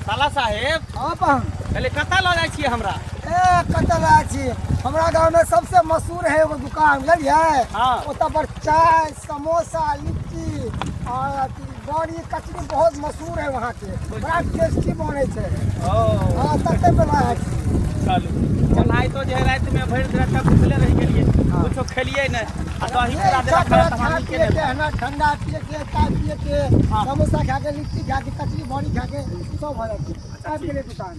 साला साहेब। हाँ पाहुन। पहले कतऽ लऽ जाइ छियै हमरा? ए कतऽ लऽ जाइ छी, हमरा गाँव में सबसे मशहूर है एगो दुकान, बुझलियै? हाँ। ओतऽ पर चाय, समोसा, लिट्टी और अथी बड़ी कचरी बहुत मशहूर है वहाँ के, बड़ा टेस्टी बनै छै। ओ। हाँ, तते पे लऽ जाइ छी। चलू, ओनाहितो जे राति में भरि राति तक भुखले रहि गेलियै, कुछो खेलियै नहि, आ दही जे पूरा इच्छा देलक करत तऽ खा हम नीके पिए के, नहि। है ना, ठंडा पिए के, चाय पिए के, हाँ। समोसा खा के, लिट्टी खा के, कचरी बड़ी खा के, सब भऽ जाइ छै। आबि गेलै दुकान।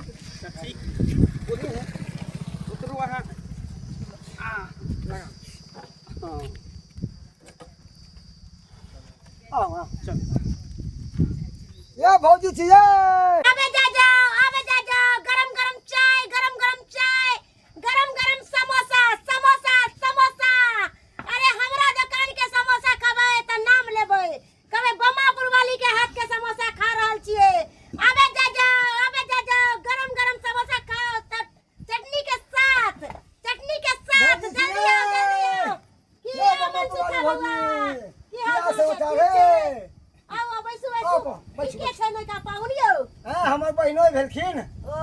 ठीक, उतरू उतरू अहाँ। आ, हाँ। आउ आउ। चलू। ये भौजी छी ये। आबे जा जाओ, आबे जा जाओ, गरम गरम चाय, गरम गरम चाय, गरम गरम समोसा, समोसा समोसा। अरे हमरा दुकान के समोसा खबै त नाम लेबै, कहबै बमापुर वाली के हाथ के समोसा खा रहल छियै। आबे जा जाओ, आबे जा जाओ, गरम गरम समोसा खाओ चटनी के साथ, चटनी के साथ। भौजी जल्दी आओ, जल्दी आओ। की ये हाल बमापुर मनसुखा वाली बउआ? भौजी। की हाल की हाल समाचार समाचार ठीक छै? हे? आउ आउ, बैसू बैसू। आउ, बैसू, ठीके छै ने का पाहुन यौ? हाँ, हमर बहिनोई भेलखिन। ओ।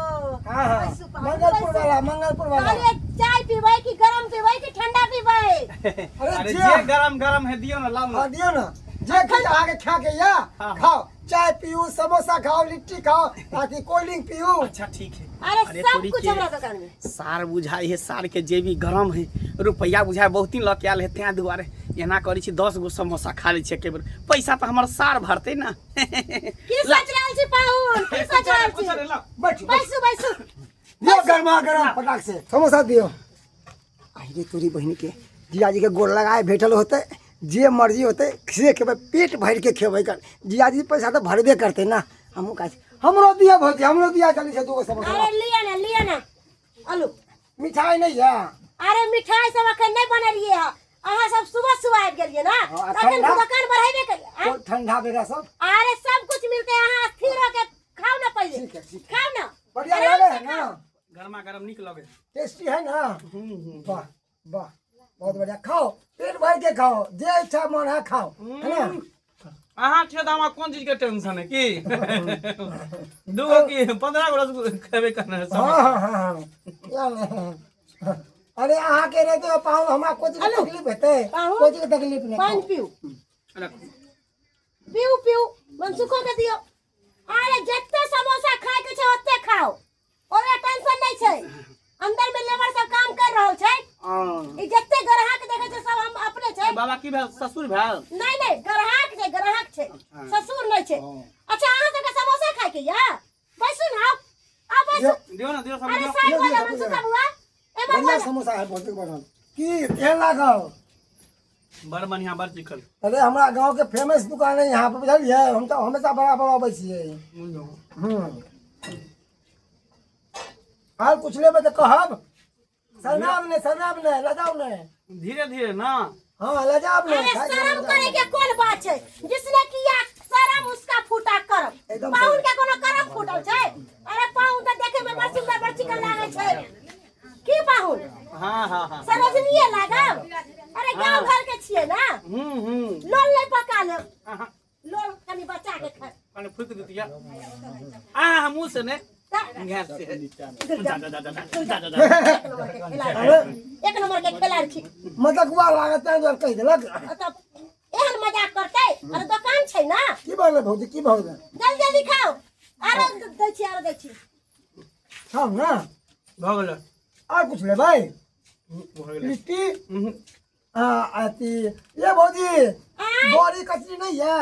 हाँ, हाँ। बैसू पाहुन, मंगलपुर बैसू। वाला, मंगलपुर वाला। कहलियै चाय पीबै कि गरम पीबै कि ठंडा पीबै? अरे अरे जे जे गरम गरम है दियौ ना, लाउ ना। हाँ, दियौ ना, जे किछु अहाँके खाके या हाँ। खाओ, चाय पीऊ, समोसा खाओ, लिट्टी खाओ, ताकि कोल्ड ड्रिंक पीऊ। अच्छा ठीक है। अरे सब तोरी कुछ के हमरा दुकान में। सार बुझाइ है, सार के जेबी गरम है, रुपैआ बुझाइ बहुत दिन लऽ के आयल है, तें दुआरे एना करै छी, 10 गो समोसा खा लै छी एके बेर, पैसा तऽ हमर सार भरतै ना। की सोच रहल छी पाहुन, की सोच रहल छी? बैठू। बैसू बैसू। दियौ गरमा गरम फटाक से समोसा दियौ। आई रे तोरी बहिन के, जियाजी के गोर लगाए भेटल होतै, जे मर्जी होतै से खेबै, पेट भरि के खेबै। कर जियाजी पैसा तऽ भरबे करतै ना। हमहूँ कहै छी हमरो दिअ भौजी, हमरो दिअ जल्दी से दूगो समोसा। अरे लिअ ना, लिअ ना आलू। मिठाई नहीं है? अरे मिठाई सब अखन नहीं बनेलिए है, अहाँ सब सुबह सुबह आबि गेलिए ना। हाँ, तखन ठंडा? दुकान बढ़ेबे करिए। कोन ठंडा बेरा सब? अरे सब कुछ मिलते है, अहाँ स्थिर होके खाओ ना पहले। ठीक है, ठीक है। खाओ ना। बढ़िया आराम लगे से है ना? खाओ। गरमा गरम निक लगे। टेस्टी है ना? वाह वाह, बहुत बढ़िया। खाओ, पेट भर के खाओ, जे इच्छा मन है खाओ, है ना? अहाँ छियै तऽ हमरा कोन चीज के टेंशन है की 2 गो की 15 गो रसगुल्ला खेबे करने है। हाँ हाँ हाँ हाँ या नहीं। अरे अहाँ के रहते हो पाहुन, हमरा कोई चीज के हेलो। तकलीफ हेतै? पाहुन? कोई चीज के तकलीफ नहीं। पानि खाओ। पीऊ। रखू। पीऊ पीऊ, मनसुखो के दियौ। अरे जते समोसा खाय के छै ओते खाओ, ओकरा टेंशन नहीं छै, अंदर में लेबर सब काम कर रहल छै। हाँ। ई जते ग्राहक देखे छै सब हम अपने छै। बाबा की भेल, ससुर भेल? नहीं नहीं, ग्राहक छै, ग्राहक छै, ससुर नहीं छै। अच्छा अहाँ सबके समोसा खाय के या? बैसू ना, आउ आउ बैसू। दियौ ना, दियौ सब अरे दियौ। साइड दियौ, हो जा दियौ, मनसुख दियौ। बबुआ, एमहर बढ़िया हो जा। समोसा है, बहुत बढ़िया। की केहन लागल? बड़ बढ़िया, बड़ चिकन। अरे हमरा गांव के फेमस दुकान है यहाँ पर, बुझलियै? हम तऽ हमेशा बराबर अबै छियै। आर कुछ लेबै तऽ कहब, सरनाम नहि, सरनाम नहि, लजाउ नहि। धीरे धीरे ना। हाँ, लजाब नहीं। अरे खाय के शर्म लजाब करे नहीं। के कोन बात छै, जिसने किया शर्म उसका फूटा करम। एकदम पाहुन सही। के कोनो करम फूटल छै? अरे पाहुन तऽ देखे में बड़ सुंदर, बड़ चिकन लागे छै। की पाहुन? हाँ हाँ हाँ। सरोजनीये लागब? अरे गांव घर के छियै ना। हम्म हम्म लोल नहीं पका लेब? अहाँ। लोल कनी बचा के खा। कनी फूक देतिया। आ हमहूँ से ने तऽ घास से। जा जा जा जा जा जा जा। एक नंबर के खिलाड़ी, एक नंबर के खिलाड़ी छी। मजकुआ लागत तें दुआरे कहि देलक। तऽ एहन मजाक करतै? अरे दोकान छै ना। की भऽ गेलै भौजी, की भऽ गेलै? जल्दी जल्दी खाओ। आरो दै छी, आरो दै छी। खाउ ना। भऽ गेलै। आर कुछ लेबै? भऽ गेलै। लिट्टी? हम्म। हाँ, अथी ये भौजी, आँय? बड़ी कचरी नहीं है?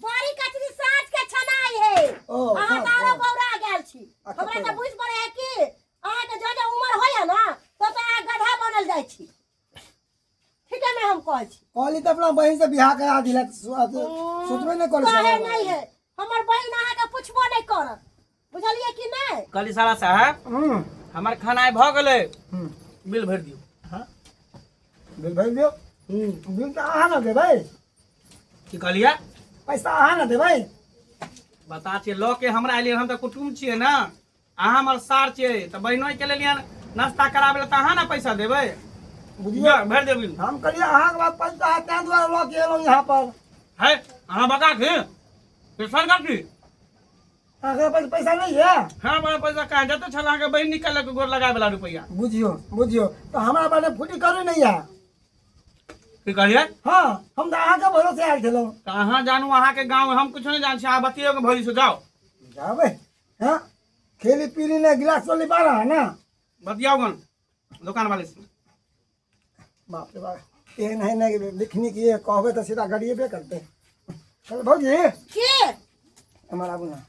बड़ी कचरी साँझ के छनाई है। ओ, अहाँ हाँ, तऽ आरो हाँ। बौरा गेल छी। अच्छा, हमरा तऽ कोइ बुझि पड़े है कि अहाँके जो जो उमर होइए ना तो तऽ अहाँ गधा बनल जाइ छी। ठीक है, मैं हम कहै छी। कहली तऽ अपना बहिन से बियाह करा दिलक, सोचबे नहि करै कहे छै। नहीं है, हमर बहिन अहाँके पुछबो नहि करत, बुझलियै कि नहि? कहली सारा साहब, हमर खाना आइ भऽ गेलै, बिल भरि दियौ। हाँ, बिल भरि दियौ। बिल तऽ अहाँ ने देबै। की कहलियै? पैसा अहाँ ने देबै। बता छियै लऽ के हमरा एलियै, हम तऽ कुटुम्ब छियै ने, अहाँ हमर सार छियै, तऽ बहिनोई के लेलियै नाश्ता कराबै लए, तऽ अहाँ ने पैसा देबै। बुझियौ, भरि देब बिल। हम कहलियै अहाँके बात पैसा है तें दुआरे लऽ के एलहुँ यहाँ पर। है अहाँ बता की सरकार की? अहाँके पास पैसा नहीं है? हाँ, बड़ा पैसा कहाँ जते छल अहाँके बहिन निकालक गोर लगाए वाला रुपया। बुझियो बुझियो, तऽ हमरा बारे फूटी करू नहीं है। की कहलियै? हाँ, हम तऽ अहाँके भरोसे आयल छलहुँ। तऽ अहाँ जानू, अहाँके गाँव हम कुछो नहीं जान छी। अहाँ बतियौ के भौजी से, जाओ। जाबै, हाँ, खेली पीली ने गिलास चली बारह है ना। बतियाओ गन दुकान वाले से। बाप रे बाप, एहन है ने लिखनी की कहबै तऽ सीधा गरिएबे करतै। चल भौजी। की? हमर आबू ने।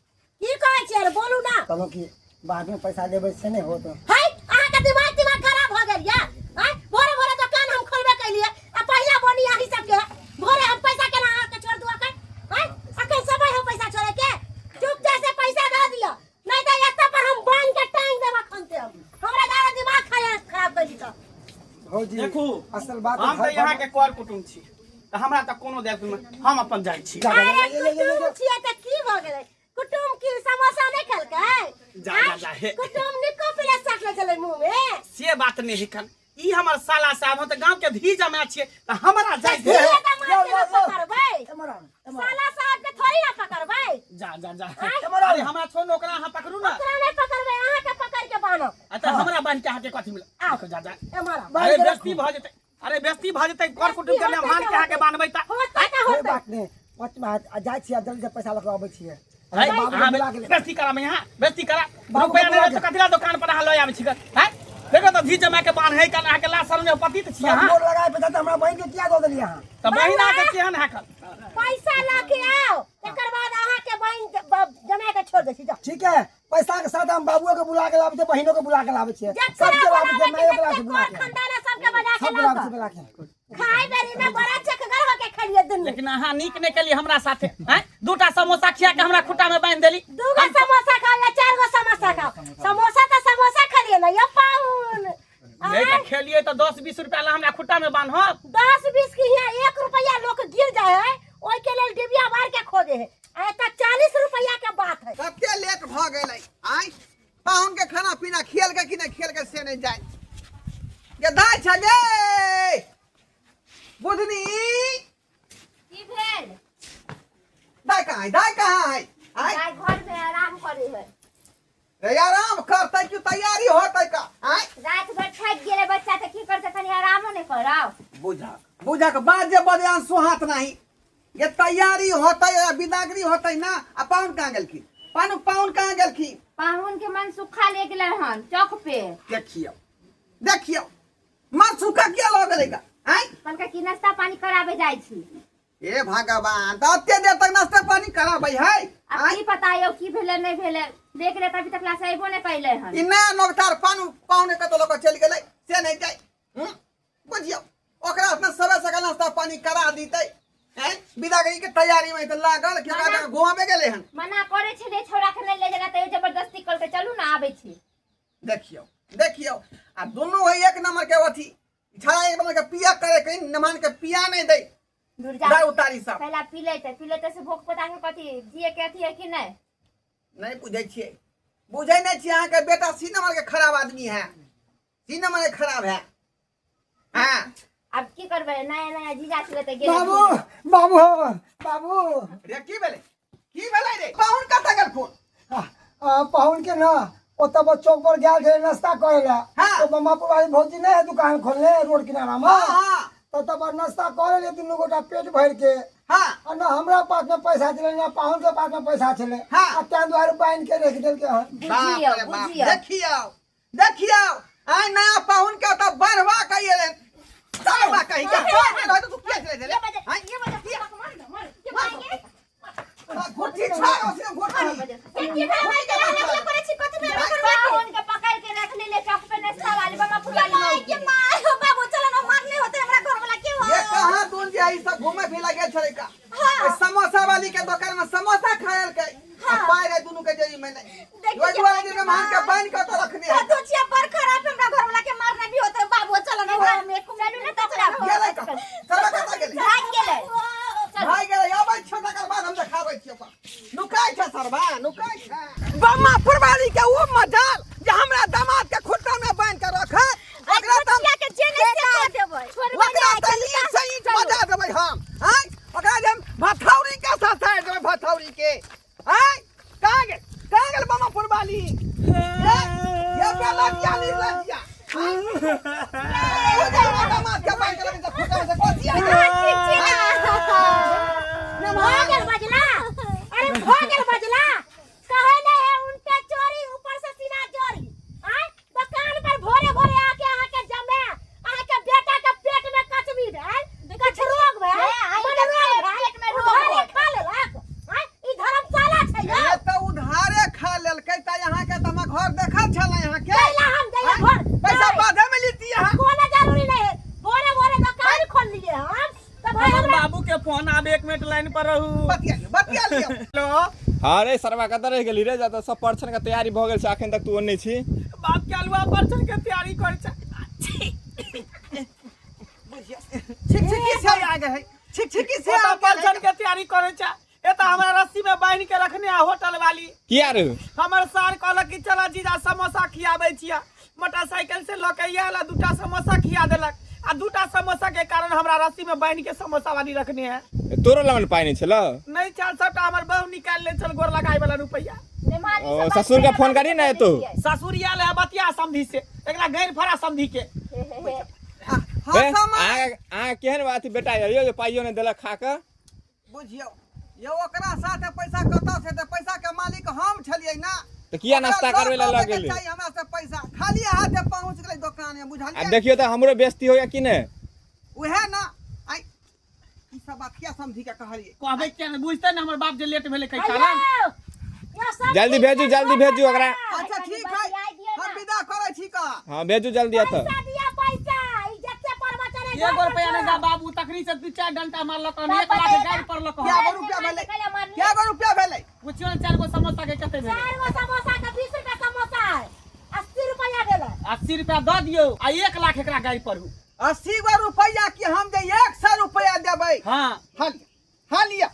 की कहै छियै रे, बोलू ना। कहलहुँ कि बादमे पैसा देबै से नहि होत। है, अहाँके दिमाग दिमाग खराब भऽ गेल या? आँय, भोरे भोरे दुकान हम खोलबे कैलियै आ पहिला बोनी अहीं सबके। भोरे हम पैसा केना अहाँके छोड़ दू अखन? आँय, अखन समय हो पैसा छोड़े के? चुपचाप से पैसा दऽ दिअ, नहीं तऽ एतऽ पर हम बान्हि के टांग देब अखन ते। हम हमरा दादा दिमाग खराब कर दी तऽ। भौजी, देखू, असल बात हम तऽ यहाँ के कर कुटुम छी, तऽ हमरा तऽ कोनो देख, हम अपन जाइ छी। जा, जा, अरे जा, जा, जा, जा, कुटुम छियै तऽ की भऽ गेलै? कुटुम की समोसा नहि खेलकै? जा, जा, जा, हे। कुटुम निको प्लेट सटले छलै मुँह में। से बात नहीं है कन, ई हमर साला साहब, हम तऽ गांव के धी जमा छियै, तऽ हमरा जाइ दे। धिये तऽ यो, मारके यो, ना यो। पकड़बै। एम्हर आउ, एम्हर आउ। साला साहब के थोड़ी ना पकड़बै। जा जा जा। आँय? अरे हमरा छोड़, ओकरा अहाँ पकड़ू ना। ओकरा नहि पकड़बै, अहाँके पकड़ के बान्हब। आ तऽ हमरा बान्हि के अहाँके कथी मिलत? आउ, जा जा। एम्हर आउ। बान्हि अरे के बेस्ती भऽ जेतै, अरे बेस्ती भऽ जेतै, कर कुटुम के मेहमान के अहाँके बान्हबै तऽ। होतै तऽ कोइ होतै। बात नहि, पाँच आ जाइ छियै, जल्दी से पैसा लऽ कऽ अबै छियै। है, बाबू के अहाँ बुला के ले। बेस्ती करा यहाँ, बेस्ती करा। बाबू के रुपया बुला नहि के। तऽ कथी ला दुकान पर अहाँ लऽ आबै छी? हैं, देखो तऽ धी जमा के बान्है कन अहाँके ला शर्म नहि पति तऽ छी सब अहाँ। गोर लगाए पैसा तऽ हमरा बहिन के किया दऽ देलियै अहाँ? तऽ बहिन अहाँके केहन है कल? पैसा लऽ के आउ, तकर बाद अहाँके बहिन जमा के छोड़ दै छी, जाउ। ठीक है, पैसा के साथ हम बाबुओ के बुला के लाबै छियै, बहिनो के बुला के लाबै छियै, जकरा सबके लाबै छियै, बोलाबै माइयो के के लाबै छियै, जते बुला कर के खानदान है, सबके बजा के सब लाउ। बुलाबै छियै, बुला के। खाय बेरी में बड़ा चकगर होके खेलिए दुनू। लेकिन अहाँ नीक नहि केलियै हमरा साथे, हैं, दूटा समोसा खिया के हमरा खुट्टा में बांधि देली। दूगो समोसा खाओ या चार गो समोसा खाओ, समोसा तो समोसा खेलिए ना यो पाउन। नहीं तऽ खेलियै तऽ 10-20 रुपया ला हमरा खुट्टा में बान्हब? 10-20 की हियाँ 1 रुपया लोग गिर जाए है, ओई के लेल डिबिया मार के खोजे है, आ एतऽ 40 रुपया के बात है। कते लेट भऽ गेलै आँय? पाहुनके खाना पीना खियलकै कि नहि खियलकै से नहि जाय। ये दाइ छलै बुधनी। की भेल? दाइ कहाँ है? दाइ कहाँ है आँय? दाइ घर में आराम करे है। रे आराम करतै कि तैयारी होतै का आँय? रात भर थाकि गेलै बच्चा तऽ की करतै, कनि आरामो नहि करब? बुझक बुझक बात जे बजान सुहात नहीं। ये तैयारी होतै या बिदागरी होतै ना। आ पाहुन कहाँ गेलखिन? पानु पाहुन कहाँ गेलखिन? पाहुन के मन सुखा ले गेलै हन चौक पे। देखियौ देखियौ, मन सुखा किया लऽ गेलै का आँय? कहलकै कि नाश्ता पानी कराबे जाइ छी। हे भगवान, तऽ एते देर तक नाश्ता पानी कराबै है? आब आँय? की पता यौ की भेलै नहि भेलै, देख ले अभी तक क्लास अयबो नहि कैले हन। ई नया नोकतार पानु पाहुने कतौ लऽ कऽ चलि गेलै से नहि जाइ। बुझियौ, ओकरा अपना सबे सकाल नाश्ता पानी करा दितै। हैं, विदागरी के तैयारी में तऽ लागल कि ओकरा मना- घुमाबे गेलै हन। मना करै छलै छौड़ा के नहि ले जेना, तैयो जबरदस्ती कहलकै चलू ने आबै छी। देखियौ देखियौ, आ दुनू है एक नंबर के अथी छड़ा, एक नंबर के पिया करे के नमान के पिया नहीं दे। दूर जा। दाय उतारी सब पहला पी लेते पी लेते से भोग पता के कथी जिए के अथी है कि नहीं। नहीं बुझै छियै, बुझै नहीं छियै। अहाँके बेटा सी नंबर के खराब आदमी है, सी नंबर के खराब है। हाँ। अब की करबै, नया नया जीजा छलै तऽ गेलै। बाबू बाबू हो बाबू। रे की भेलै, की भेलै रे? पाहुन कतऽ गेलखुन? पाहुन के ना ओतऽ पर चौक पर गेल छलै नाश्ता करे ला। हाँ। तो ममापुर वाली भौजी नहीं है दुकान खोलने रोड किनारा में? हाँ, हाँ। तो तब पर नाश्ता करे ले दुनू गोटा पेट भर के। हाँ। आ ना हमरा पास में पैसा छलै ना पाहुन के पास में पैसा छलै। हाँ। आ तें दुआरे बान्हि के रखि देलकै हन। बुझियौ। बाप रे बाप। बुझियौ। देखियौ देखियौ, आइ नया पाहुन के ओतऽ बढ़वा कहि एलनि सरवा कहि के बाप रे, रहै तऽ तू किया चलै छलै आँय? ये बजे मार मार ये मार। घुट्ठी छोड़, ओसे घुट्ठी। ये की भेल भाई के हल्ला करै छी, कथी भेल? पाहुन के पकड़ के रख लेले चौक पे नाश्ता वाली बमा फुलवाली माय के माय हो बाबू, चलो ना, मारने होते हमरा घर वाला के हो। ये कहाँ दून जे ई सब घूमे फिरे गेल छलै का? हाँ। ओइ समोसा वाली के दुकान में समोसा खायल के आ हाँ। पाय रहे दुनू के जेबी में नहीं। देखिए ओइ दुआरे जे माय मेहमान के के बान्हि के ओतऽ रखने है। तो छिया बड़ खराब है, हमरा घर वाला के मारने भी होते बाबू, चलो ना घर में चलू ने तकरा। गेलै कतऽ? चलो, कतऽ गेलै? भागि गेलै। भागि गेलै। अबै छौ तकर बाद हम देखाबै छियौ ओकरा। नुकाइ छै सरबा, नुकाइ छै। बम्मा पुरवाली के ओ मजाल जे हमरा दामाद के खुट्टा में बान्हि के रखत। ओकरा तऽ बच्चिया के जे नहीं से कह देबै। ओकरा तऽ ईंट से ईंट बजा देबै हम। आँय, ओकरा जे हम भथौरी के ससारि देबै, भथौरी के। आँय, कहाँ गेल, लगिया निर्लज्जिया ओ जे हमरा दामाद के बांध के रखने छै खुट्टा में से कथी आइ भऽ गेल बजला अरे भऽ गेल बजला कहे नहीं है उनके चोरी ऊपर से सीना चोरी आय दुकान पर भोरे भोरे आके अहाँ के जमे अहाँ के बेटा के पेट में कचबी भेल कचरोग भेल मन रोग भेल पेट में रोग खा लेलक आय ई धर्मशाला छै यौ ए तऽ उधारे खा लेलकै तऽ अहाँके तऽ हमरा घर देखल छलै अहाँके कैला हम जइए घर पैसा बाधे में लीती अहाँ कोनो जरूरी नहीं है भोरे भोरे दुकान खोल लिए हम तऽ भाई हमर हमरा बाबू के फोन आबे एक मिनट लाइन पर रहू बतिया लियौ बतिया लियौ हेलो अरे सरवा कतऽ रहि गेली रे जतऽ सब परछन के तैयारी भऽ गेल छै अखन तक तू ओन्ने छी बाप के अलुआ परछन के तैयारी करै छै छिकछिकी से आ गए छिकछिकी से ओतऽ आ परछन के तैयारी करै छै एतऽ हमरा रस्सी में बान्हि के रखने आ होटल वाली किया रे हमर सार कहलक कि चल जीजा समोसा खियाबै छियै मोटरसाइकिल से लऽ के आयल आ दूटा समोसा खिया देलक आ दूटा समोसा के कारण हमरा रस्सी में बान्हि के समोसा वाली रखने है तोरो लगन पाइ नहि छलौ नहीं चल सबटा हमर बहू निकालि ले चल गोर लगाए वाला रुपैया ओ ससुर के फोन करी ने तू ससुर आयल है बतिया समधी से एकरा गैर फड़ा समधी के हाँ ए, समय अहाँ अहाँ केहन बात बेटा यौ जे पाइयो नहि देलक खा कऽ बुझियौ यौ ओकरा साथे पैसा कतऽ से तऽ पैसा के मालिक हम छलियै ना तऽ किया ओकरा नाश्ता करबै लए लऽ आबैके गेली चाही हमरा से पैसा खाली हाथे पहुँच गेलै दोकान में आब बुझलियै देखियौ तऽ हमरो बेइज्जती होइया कि नहि उएह ना आइ ई सब बात किया समझी के कहलियै कहबै किया नहि बुझते ने हमर बाप जे लेट भेलै कै कारण हेलो यो सब जल्दी भेजू जल्दी भेजू ओकरा अच्छा ठीक है हम विदा करै छी का हाँ भेजू जल्दी एतऽ पैसा दिया पैसा ई जते प्रवचन है एगो रुपया नहीं दा बाबू तखनी से दू चार डंटा मारलक हन एक लाख गाड़ी पड़लक क्या हन गो रुपया भेलै क्या गो रुपया भेलै पूछियो ने चार गो समोसा के कते भेलै चार गो समोसा के 20 रुपया समोसा है 80 रुपया भेलै 80 रुपया दऽ दियौ आ एक लाख एकरा गाड़ी पढ़ू 80 गो रुपया कि हम जे 100 रुपया देबै हाँ हाँ लिअ हाँ लिअ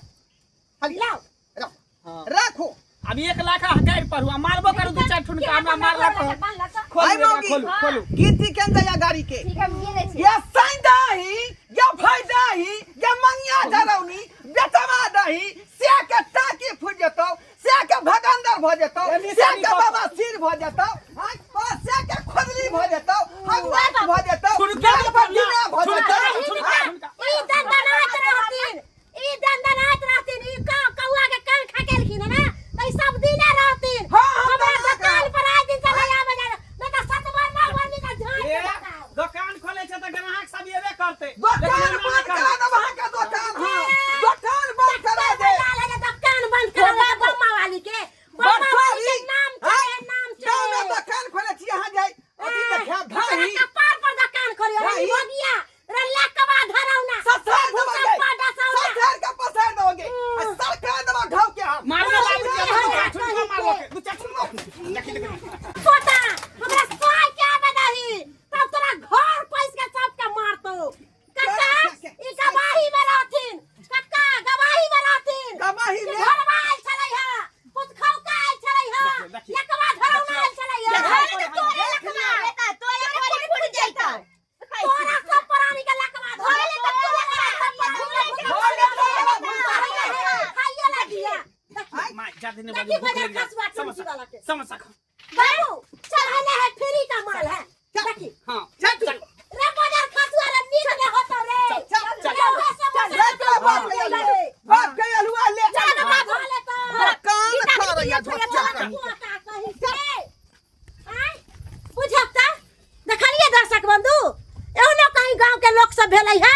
हाँ लिअ लाओ राखू राखू अब एक लाख अहाँ गाड़ि पढ़ू आ मारबो करू दू चारि ठुनका हमरा मारलक हन। खोलू आइ एकरा, मौगी खोलू खोलू गिनती केन जाइया गाड़ी के ठीक हम ये दै छी या साइदाही या भैदाही या मंगिया धरौनी बेटवा दही से के टाकी फुटि जेतौ से के भगंदर भऽ जेतौ से के बाबा सिर भऽ जेतौ आँय, बा से के खोदली भऽ जेतौ हगुआट भऽ जेतौ ठुनका नाक पर लीना भऽ ठुनका, जेतौ ठुनका, ठुनका। ई दंदनाइत रहथिन ई दंदनाइत रहथिन ई का कौआ के कान खा गेलखिन ना त ई सब दिने रहथिन हाँ, हम हमरा दंदना दुकान पर आइ दिन से नहीं आवे जाए नहीं त सत बार ना बार निकल झाड़ ए, के बताओ दोकान खोले छै तऽ ग्राहक सब एबे करतै दोकान लेकिन एना बंद नहि करा करबै। देब अहाँके दोकान हम दोकान बंद करा दे लाल है दुकान बंद करा दे बम्मा वाली के बम्मा वाली के नाम छै नाम छै गाँव में दोकान खोले छी अहाँ जाय अथी देखायब तोरा धाही कपार पर दुकान खोलियो रे धाही। भोगिया रे लकवा धरौना ससार देबोगे भूसा डसौना ससार के पसार देबोगे आ सरकार देबो ढाव के हम मारना बाबू के हाँ, दू चारि हाँ, ठुनका मारलक दू चारि ठुनका देखी देखी पोता हमरा सोय के आबे दही तब तोरा घर पैस के सबके मारतो कक्का ई गवाही में रहथिन कक्का गवाही में रहथिन गवाही में? घरवा आयल छलै हा पुतखौका आयल छलै हा देखियौ, लकवा धरौना आयल छलै हा देखियौ, तोरे लकवा बेटा तोरे खोली फुट जैतौ तोरा सब प्राणी के लकवा धरले त तोरा सब पर खाइए लगिया माय जादे नहीं देखी बाजू भूख बजा लग जाए खसुआ समोसा चुनकी वाला के समोसा खा बाबू चल हने है फ्री का माल है देखी हाँ चल तू रे बाजार खसुआ रे नीक ने होतो रे चल, चल, रे उहे समोसा ले तोरा बाप के अलुआ बाप के अलुआ ले चल ना बाप ले तो कान खा रही है झोटा कहीं कहीं बुझब त देखलिए दर्शक बंधु एहनो कहीं गांव के लोक सब भेलै है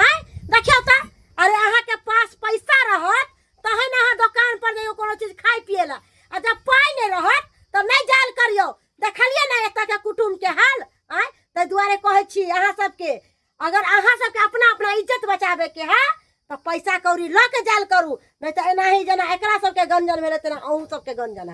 आँय देखियौ त अरे अहाँ के पास पैसा रहत तहन अहाँ दोकान पर जइयौ कोनो चीज खाय पिए ला आ जब पाइ नहि रहत तऽ नहि जायल करियौ देखलिए ने एतऽ के कुटुम्ब के हाल आँय ताहि दुआरे कहै छी अहाँ सबके अगर अहाँ सबके अपना अपना इज्जत बचाबे के है तऽ पैसा कौड़ी लऽ के जायल करू नहि तऽ एनाही जेना एकरा सबके गंजन भेलै तेना अहूँ सबके गंजन हैत।